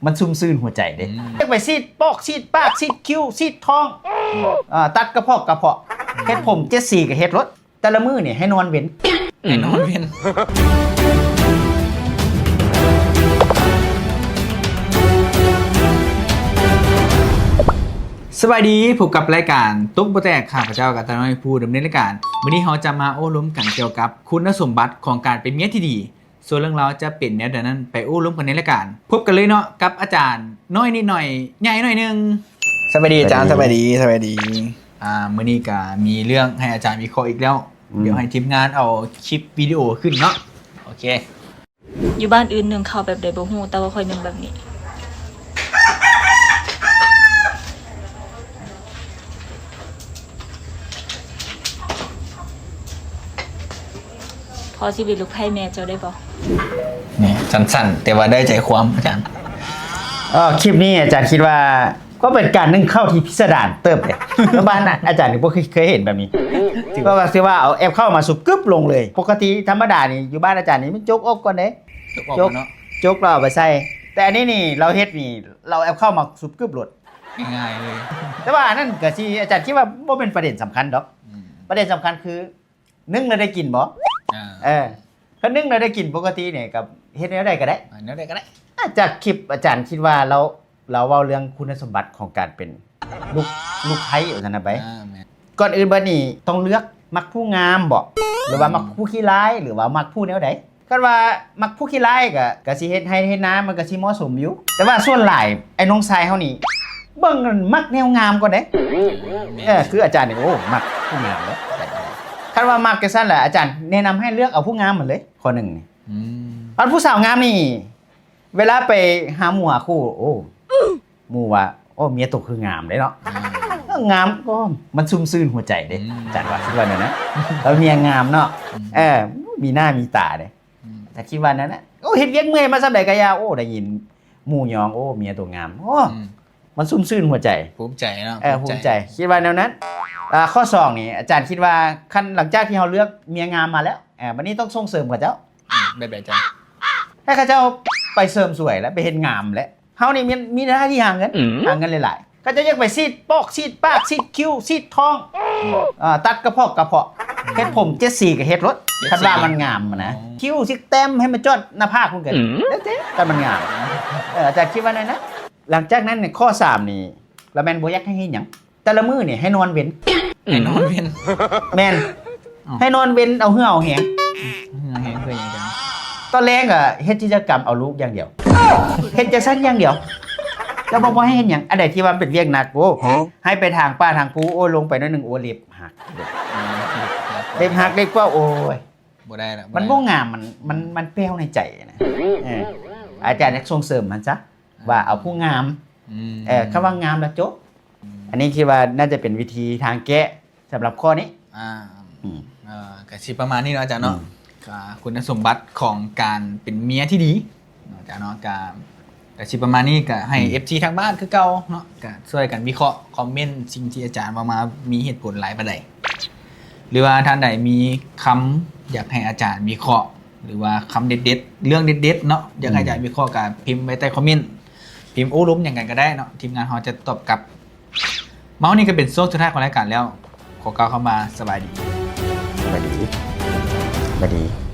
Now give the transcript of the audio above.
ມັນຊຸ່ມຊື່ນຫົວໃຈເດ້. ອືມ ຢາກໄປສີດປອກ ສີດປາກ ສີດຄິ້ວ ສີດທ້ອງ ອືມ ເອີ ຕັດກະເພາະ ກະເພາະ ອືມ ເຮັດຜົມເຈັດສີກະເຮັດໂລດ. ແຕ່ລະມື້ນີ້ໃຫ້ນອນເວັນ ໃຫ້ນອນເວັນ. ສະບາຍດີ ພົບກັບລາຍການຕົກບໍ່ແຕກ ຂ້າພະເຈົ້າ ກະຕານ້ອຍ ຜູ້ດຳເນີນລາຍການ. ມື້ນີ້ເຮົາຈະມາໂອ້ລົມກັນກ່ຽວກັບຄຸນສົມບັດຂອງການເປັນເມຍທີ່ດີ. ສ່ວນເລື່ອງລາວຈະເປັນແນວໃດນັ້ນ ໄປໂອ້ລົມກັນໃນລາຍການ. ພົບກັນເລີຍເນາະ ກັບອາຈານນ້ອຍນິດໜ້ອຍ ໃຫຍ່ໜ້ອຍໜຶ່ງ. ສະບາຍດີອາຈານ. ສະບາຍດີ ສະບາຍດີ. ອ່າ ມື້ນີ້ກະມີເລື່ອງໃຫ້ອາຈານວິເຄາະອີກແລ້ວ. ອືມ ດຽວໃຫ້ທີມງານເອົາຄລິບວິດີໂອຂຶ້ນເນາະ. ໂອເຄ. ຢູ່ບ້ານອື່ນໜຶ້ງເຂົ້າແບບໃດບໍ່ຮູ້ ແຕ່ວ່າຂ້ອຍໜຶ້ງແບບນີ້. ພໍ່ຊິເປັນລູກໃພ້ແມ່ເຈົ້າໄດ້ບໍ່? ນີ້ ສັ້ນໆ ແຕ່ວ່າໄດ້ໃຈຄວາມ ອາຈານ. ເອີ ຄລິບນີ້ອາຈານຄິດວ່າ ກໍເປັນການໜຶ້ງເຂົ້າທີ່ພິສະດານເຕີບເດ. ແຕ່ວ່າອາຈານນີ້ບໍ່ເຄີຍ ເຄີຍເຫັນແບບນີ້. ຖືວ່າ ຖືວ່າເອົາແອບເຂົ້າມາສຸບກຶບລົງເລີຍ. ປົກກະຕິທຳມະດານີ້ ຢູ່ບ້ານອາຈານນີ້ມັນຈົກອອກກ່ອນເດ້. ຈົກອອກ ຈົກ ເນາະ ຈົກແລ້ວເອົາໄປໃສ່. ແຕ່ອັນນີ້ນີ້ ລາວເຮັດນີ້ ລາວແອບເຂົ້າມາສຸບກຶບໂລດ. ງ່າຍໆເລີຍ. ແຕ່ວ່າອັນນັ້ນກະຊິ ອາຈານຄິດວ່າບໍ່ແມ່ນປະເດັນສຳຄັນດອກ. ອືມ ປະເດັນສຳຄັນຄື ໜຶ້ງແລ້ວໄດ້ກິນບໍ່? ອ່າ ເອີ ຄັນໜຶ້ງແລ້ວໄດ້ກິນ ປົກກະຕິນີ້ກະເຮັດແນວໃດກະໄດ້. ອ່າ ແນວໃດກະໄດ້. ອາ ຈາກຄລິບ ອາຈານຄິດວ່າລາວ ລາວເວົ້າເລື່ອງຄຸນສົມບັດຂອງການເປັນລູກ ລູກໃພ້ວ່າຊັ້ນນະໄປ. ອ່າ ແມ່ນ. ກ່ອນອື່ນເບິດນີ້ຕ້ອງເລືອກ ມັກຜູ້ງາມບໍ ຫຼືວ່າ ອືມ ມັກຜູ້ຂີ້ຮ້າຍ ຫຼືວ່າມັກຜູ້ແນວໃດ? ຄັນວ່າມັກຜູ້ຂີ້ຮ້າຍກະ ກະຊິເຮັດໄຮ່ເຮັດນາ ມັນກະຊິເໝາະສົມຢູ່. ແຕ່ວ່າສ່ວນຫຼາຍ ໄອ້ນ້ອງຊາຍເຮົານີ້ ເບິ່ງມັກແນວງາມກ່ອນເດ້. ແມ່ນ. ເອີ ຄືອາຈານນີ້ ໂອ້ ມັກຜູ້ງາມເດ້. ຄັນວ່າມັກຈັ່ງຊັ້ນລະ ອາຈານແນະນຳໃຫ້ເລືອກເອົາຜູ້ງາມຫັ້ນເລີຍ ຂໍ້ໜຶ່ງນີ້. ອືມ ອັນຜູ້ສາວງາມນີ້ ເວລາໄປຫາໝູ່ຫາຄູ່ ໂອ້ ໝູ່ວ່າ ໂອ້ ເມຍໂຕຄືງາມເດ້ເນາະ. ອືມ ງາມ ໂອ້ ມັນຊຸ່ມຊື່ນຫົວໃຈເດ້. ອືມ ອາຈານວ່າ ຄິດວ່າແນວນັ້ນ ເອີ ເມຍງາມເນາະ. ອືມ ເອີ ມີໜ້າມີຕາເດ້. ອືມ ແຕ່ຄິດວ່າແນວນັ້ນ ໂອ້ ເຮັດວຽກເມື່ອຍມາສ່ຳໃດກະຢ່າ ໂອ້ ໄດ້ຍິນໝູ່ຍ້ອງ ໂອ້ ເມຍໂຕງາມ ໂອ້ ອືມ ມັນຊຸ່ມຊື່ນຫົວໃຈ. ພູມໃຈເນາະ. ເອີ ພູມໃຈ ພູມໃຈ ຄິດວ່າແນວນັ້ນ. ອ່າ ຂໍ້ສອງນີ້ ອາຈານຄິດວ່າ ຄັນຫຼັງຈາກທີ່ເຮົາເລືອກເມຍງາມມາແລ້ວ ອ່າ ບັດນີ້ຕ້ອງສົ່ງເສີມເຂົາເຈົ້າ. ອືມ ແບບໃດອາຈານ? ໃຫ້ເຂົາເຈົ້າໄປເສີມສວຍ ແລະ ໄປເຮັດງາມ ແລະ ເຮົານີ້ມີ ມີໜ້າທີ່ຫາເງິນ ອືມ ຫາເງິນຫຼາຍໆ. ເຂົາເຈົ້າຢາກໄປສີດປອກ ສີດປາກ ສີດຄິ້ວ ສີດທ້ອງ ອືມ ເອີ ຕັດກະເພາະ ກະເພາະ ອືມ ເຮັດຜົມເຈັດສີກະເຮັດໂລດ. ເຈັດສີ ຄັນວ່າມັນງາມນະ. ອໍ ຄິ້ວຊິແຕ້ມໃຫ້ມັນຈອດໜ້າຜາກພຸ້ນກະ ອືມ ແລ້ວແຕ່ ຄັນມັນງາມ. ເອີ ອາຈານຄິດວ່າແນວນັ້ນ. ຫຼັງຈາກນັ້ນ ຂໍ້ສາມນີ້ ລະແມ່ນບໍ່ຢາກໃຫ້ເຮັດຫຍັງ ແຕ່ລະມື້ນີ້ໃຫ້ນອນເວັນ. ໃຫ້ນອນເວັນ. ແມ່ນ. ເອົ້າ ໃຫ້ນອນເວັນ ເອົາເຫື່ອເອົາແຮງ. ເຫື່ອແຮງເພື່ອຫຍັງ? ຕອນແລງກະເຮັດກິດຈະກຳເອົາລູກຢ່າງດຽວ ເຮັດຈັ່ງຊັ້ນຢ່າງດຽວ. ແລ້ວບໍ່ ບໍ່ໃຫ້ເຮັດຫຍັງ. ອັນໃດທີ່ວ່າເປັນວຽກໜັກ ໂອ້ ໃຫ້ໄປທາງປ່າທາງພູ ໂອ້ ລົງໄປໜ້ອຍໜຶ່ງ ໂອ້ ເລັບຫັກ ເລັບຫັກ ເລັບປວກ ໂອ້ຍ ບໍ່ໄດ້ລະ ມັນບໍ່ງາມ ມັນ ມັນ ມັນແປ້ວໃນໃຈນະ. ເອີ ອາຈານຢາກສົ່ງເສີມຫັ້ນຊະ ວ່າເອົາຜູ້ງາມ. ອືມ ເອີ ຄຳວ່າງາມລະຈົບ. ອືມ ອັນນີ້ຄິດວ່າໜ້າຈະເປັນວິທີທາງແກ້ສຳລັບຂໍ້ນີ້. ອ່າ ອືມ ເອີ ກະຊິປະມານນີ້ເນາະອາຈານເນາະ. ອືມ ກະຄຸນສົມບັດຂອງການເປັນເມຍທີ່ດີເນາະອາຈານເນາະ. ກະ ກະຊິປະມານນີ້ ກະໃຫ້ ອືມ ເອັຟຊີ ທາງບ້ານຄືເກົ່າເນາະ ກະຊ່ວຍກັນວິເຄາະ ຄອມເມັນສິ່ງທີ່ອາຈານເວົ້າມາມີເຫດຜົນຫຼາຍປານໃດ ຫຼືວ່າທ່ານໃດມີຄຳຢາກໃຫ້ອາຈານວິເຄາະ ຫຼືວ່າຄຳເດັດໆ ເລື່ອງເດັດໆເນາະ ຢາກໃຫ້ອາຈານ ອືມ ວິເຄາະ ກະພິມໄວ້ໃຕ້ຄອມເມັນ ພິມໂອ້ລົມຫຍັງກັນກະໄດ້ເນາະ ທີມງານເຮົາຈະຕອບກັບ. ມາຮອດນີ້ກະເປັນຊ່ວງສຸດທ້າຍຂອງລາຍການແລ້ວ ຂໍກ່າວຄຳວ່າສະບາຍດີ. ສະບາຍດີ. ສະບາຍດີ.